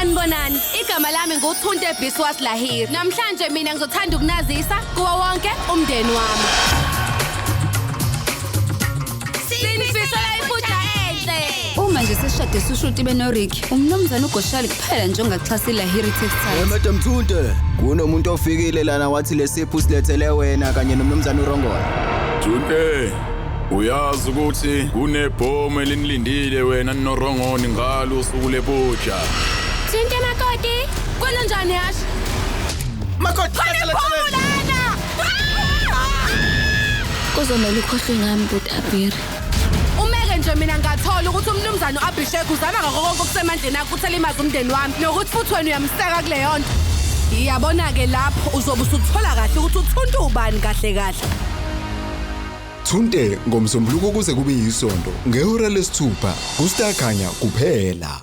Sanibonani, igama lami nguThunte Biswas Lahiri. Namhlanje mina ngizothanda ukunazisa kuwo wonke umndeni wami. Sinifisela ipuja enhle. Uma nje sesishade sushuti benoRick, umnumzane uGoshali kuphela nje ongaxhasa iLahiri Textiles. Hey Madam Thunte, kunomuntu ofikile lana wathi lesipho silethele wena kanye nomnumzane uRongola. Thunte, uyazi ukuthi kunebhomu elinilindile wena noRongoni ngalo usuku lepuja. Thunte makoti, kwenzenjani Yash? Makoti, Kunebhomu lana! Kuzomele ukhohlwe ngami bhuti Abiri. Umeke nje mina ngathola ukuthi umnumzane u-Abhishek uzama ngakho konke okusemandleni akhe ukuthi elimaze umndeni wami nokuthi futhi wena uyamseka kuleyo nto. Iyabona-ke lapho uzobe usuthola kahle ukuthi uthunta ubani kahle kahle. Thunte ngoMsombuluko kuze kube yisonto ngehora lesithupha kuStar Khanya kuphela.